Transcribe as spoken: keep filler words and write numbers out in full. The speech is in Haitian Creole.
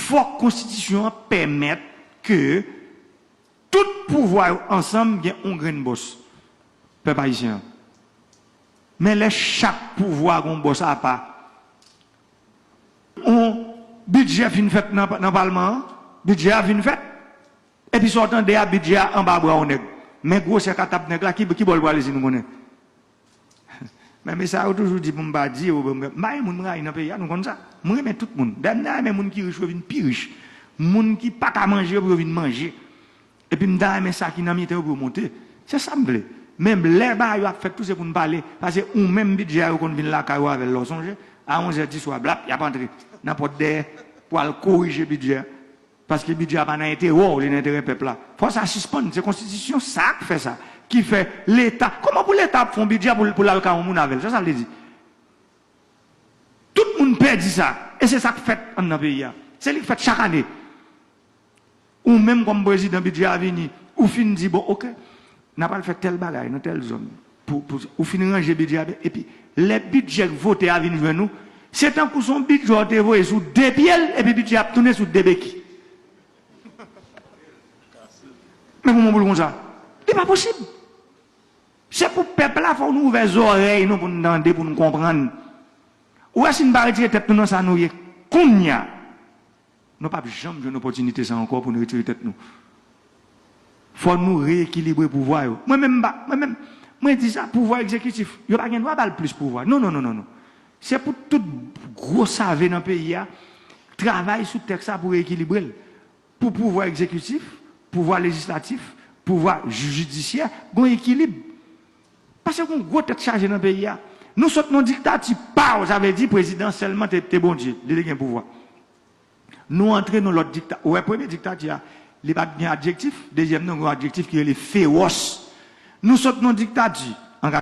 Fòk konstitisyon an pèmèt ke tout pouvwa yo ansanm gen yon grenn bòs, pèp ayisyen an. Men lè chak pouvwa gen yon bòs apa, yon bidjè fin fèt nan, nan palman an, bidjè a fin fèt, epi sa w tande a, bidjè a anba bra yon nèg. Men gwosè katap nèg la, ki, ki bò l prale si nou konnen? Men mesye sa yo toujou di pou m pa di yo, m pa gen moun m rayi nan peyi a, nou konn sa. Mwen renmen tout moun. Dayè m ta renmen moun ki rich yo vin pi rich. Moun ki pa ka manje yo pou yo vin manje. Epi m ta renmen sa ki nan mitan yo pou yo monte. Se sa m vle. Men lè bagay yo ap fèt tou se pou n pale. Paske ou menm bidjè a yo konn vin lakay ou avè l lè w sonje. A onzè di swa blap, y ap antre nan pòt dèyè pou al korije bidjè a. Paske bidjè a pa nan enterè w, li nan enterè pèp la. Fò sa sispann. Se konstitisyon sa k fè sa. Ki fè Leta. Kòman pou Leta ap fè yon bidjè pou, pou l al kay yon moun avè l? Se sa l te di. Tout moun pè di sa. E se sa k fèt anndan peyi a. Se li k fèt chak ane. Ou menm kòm prezidan bidjè a vini, ou fin di, bon, oke, n ap al fè tèl bagay nan tèl zòn. Pou, pou, ou fin ranje bidjè a, epi lè bidjè k vote a vin jwenn ou, se tankou se yon bidjè w te voye sou de pye l, epi bidjè a ap tounen sou de beki. Men kòman pou l konsa? Li pa posib. Se pou pèp la, fò nou ouvè zòrèy nou pou n tande, pou n konprann. Ou wè si n pa retire tèt nou nan sa nou ye kounye a, nou p ap janm jwenn opòtinite sa ankò pou n retire tèt nou. Fò nou reyekilibre pouvwa yo. Mwen menm, m pa, mwen menm, mwen di sa, pouvwa egzekitif, yo pa gen dwa ba l plis pouvwa. Non, non, non, non, non. Se pou tout gwo save nan peyi a travay sou tèks sa pou reyekilibre l. Pou pouvwa egzekitif, pouvwa lejislatif, pouvwa jidisyè, gen yon ekilib. Paske gen yon gwo tèt chaje nan peyi a. Nou sot nan diktati, paw, sa vle di prezidan sèlman te, te Bondye, li te gen pouvwa. Nou antre nan lòt dikta-, ou wè premye diktati a, li pa t gen adjektif, dezyèm nan gen yon adjektif ki rele fewòs. Nou sot nan diktati,